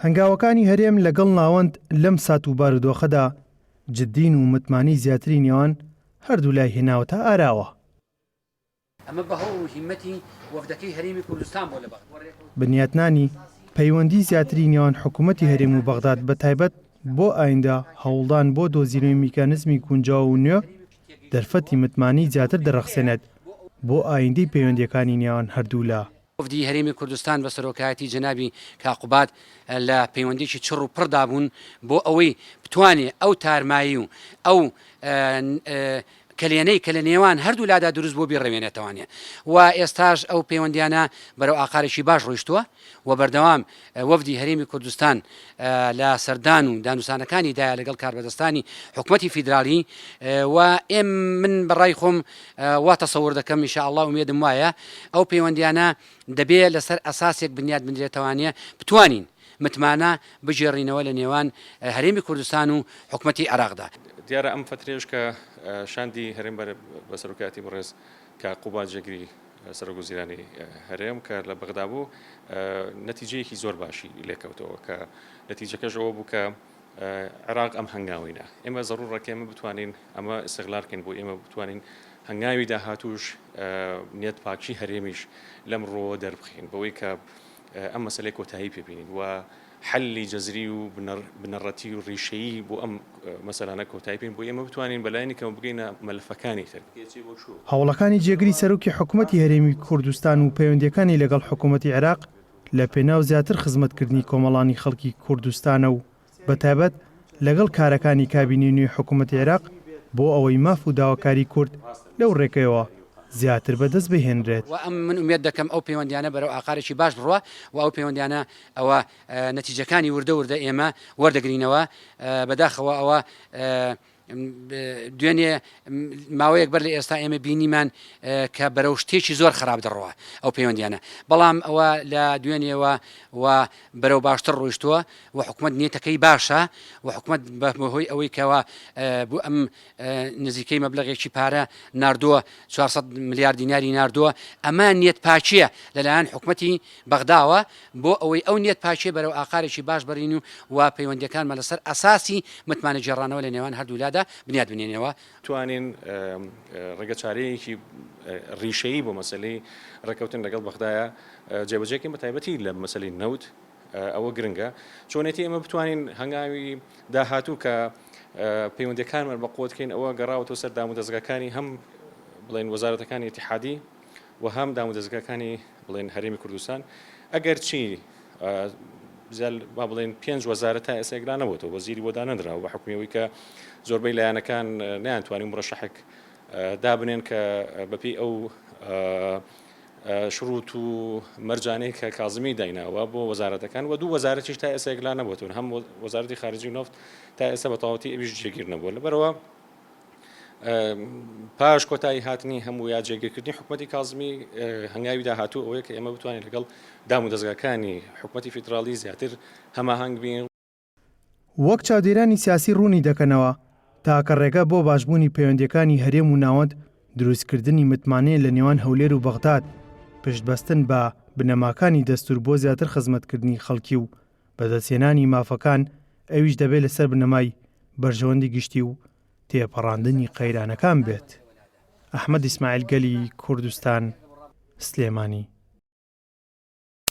هەنگاوەکانی هەرێم لەگەڵ ناوەند لەم سات و بارودۆخەدا جددین و متمانەی زیاتری نێوان هەردوولای هێناوەتە ئاراوە. ئەمە بە هەوڵ و هیمەتی وەفدەکەی هەرێمی کوردستان بووە لە بەغدا. بنیاتنانی پەیوەندی زیاتری نێوان حکوومەتی هەرێم و بەغداد بەتایبەت بۆ ئایندە هەوڵدان بۆ دۆزینەوەی میکانزمی گونجاو و نوێ دەرفەتی متمانەی زیاتر دەڕەخسێنێت بۆ ئایندەی پەیوەندییەکانی نێوان هەردوولا. وەفدی هەرێمی کوردستان بە سەرۆکایەتی جەنابی کاک قوباد لە پەیوەندیەکی چڕ و پڕدا بوون بۆ ئەوەی بتوانێ ئەو تارمایی و ئەو کەلێنەی کە لە نێوان هەردوو لادا دروست بووە بیڕەوێنێتەوانێ و ئێستاش ئەو پەیوەندیانە بەرەو ئاقارێکی باش ڕۆیشتووە و بەردەوام وەفدی هەرێمی کوردستان لە سەردان و دانوسانەکانی دایە لەگەڵ کاربەدەستانی حکومەتی فیدرالی و ئێم من بەڕای خۆم وا تەسەور دەکەم ان شاء اللە ئومێدم وایە ئەو پەیوەندیانە دەبێ لەسەر ئەساسێک بنیات بنرێتەوانێ بتوانین متمانە بگێڕینەوە لە نێوان هەرێمی کوردستان و حکومەتی عێراقدا. دیارە ئەم فەترەیەش کە شاندی هەرێم بە سەرۆکایەتی بەڕێز کاک قوباد جێگری سەرۆک وەزیرانی هەرێم کە لە بەغدا بوو نەتیجەیەکی زۆر باشی لێکەوتەوە کە نەتیجەکەش ئەوە بوو کە عێراق ئەم هەنگاوەی نا. ئێمە زەڕوڕە کە ئێمە بتوانین ئەمە ئیستغلال کەین بۆ ئێمە بتوانین هەنگاوی داهاتووش نیەت پاکی هەرێمیش لەم ڕووەوە دەربخەین بەوەی کە ئەم مەسەلەی کۆتایی پێ بینین و حەلی جەزری و بنەڕەتی و ڕیشەیی بۆ ئەم مەسەلانە کۆتایی پێین بۆ ئێمە بتوانین بەلایەنی کەمەوە بگەینە مەلەفەکانی تر. هەوڵەکانی جێگری سەرۆکی حکومەتی هەرێمی کوردستان و پەیوەندییەکانی لەگەڵ حکومەتی عێراق لە پێناو زیاتر خزمەتکردنی کۆمەڵانی خەڵکی کوردستانە و بەتایبەت لەگەڵ کارەکانی کابینەی نوێی حکوومەتی عێراق بۆ ئەوەی ماف و داواکاری کورد لەو ڕێگەیەوە زیاتر بەدەست بهێنرێت. و ئەم من ئومێد دەکەم ئەو پەیوەندیانە بەرەو ئاقارێکی باش بڕوا و ئەو پەیوەندیانە ئەوە نەتیجەکانی وردە وردە ئێمە وەردەگرینەوە بەداخەوە ئەوە دوێنێ ماوەیەک بەر لە ئێستا ئێمە بینیمان کە بەرەو شتێکی زۆر خراپ دەڕوا ئەو پەیوەندیانە بەڵام ئەوە لە دوێنێوە و بەرەو باشتر ڕۆیشتووە و حکومت نیەتەکەی باشە و حکومت بەهۆی ئەوەی کەوا بۆ ئەم نزیکەی مەبلغێکی پارە نردووە 400 ملیار دیناری نردووە ئەمە نیەت پاکیە لەلایەن حکومەتی بەغداوە بۆ ئەوەی ئەو نیەت پاکیە بەرەو ئاقارێکی باش بەرین و و پەیوەندیەکانمان لەسەر ئەساسی متمانە گێڕانەوە لە نێوان هەردوولادا بنیات بنێنەوە. توانین ڕێگەچارەیەکی ڕیشەیی بۆ مەسەلەی ڕێککەوتن لەگەڵ بەغدایە جێبەجێ کەین بەتایبەتی لە مەسەلەی نەوت ئەوە گرنگە چۆنێتی ئێمە بتوانین هەنگاوی داهاتوو کە پەیوەندیەکانمان بە قوت کەین ئەوە گەڕاوەتەوە سەر دامودەزگاکانی هەم بڵێن وەزارەتەکانی ئیتیحادی و هەم دامودەزگاکانی بڵێن هەرێمی کوردستان ئەگەر چی با بڵێن پێنج وەزارەت تا ئێستا یەکلا نەبووەوە وەزیری بۆ دانەنراوە بە حکومی ئەوەی کە زۆربەی لایەنەکان نەیانتوانی مرەشەحێک دابنێن کە بەپێی ئەو شروط و مەرجانەی کە کازمی دایناوە بۆ وەزارەتەکان و دوو وەزارەتیش تا ئێستا یەکلا نەبووەوە هەم وەزارەتی خارجی و نەفت تا ئێستا بە تەواوەتی ئەویش جێگیر نەبووە لەبەرەوە پاش کۆتایی هاتنی هەموو یا جێگیرکردنی حکومەتی کازمی هەنگاوی داهاتوو ئەوەیە کە ئێمە بتوانین لەگەڵ دام و دەزگاکانی حکومەتی فیدراڵی زیاتر هەماهەنگ بین. وەک چاودێرانی سیاسی ڕوونی دەکەنەوە، تاکە ڕێگە بۆ باشبوونی پەیوەندییەکانی هەرێم و ناوەند دروستکردنی متمانەیە لە نێوان هەولێر و بەغداد، پشتبەستن بە بنەماکانی دەستوور بۆ زیاتر خزمەتکردنی خەڵکی و بەدەستهێنانی مافەکان، ئەویش دەبێت لەسەر بنەمای بەرژەوەندی گشتی و تێپەڕاندنی قەیرانەکان بێت. ئەحمەد ئیسماعیل گەلی کوردستان، سلێمانی.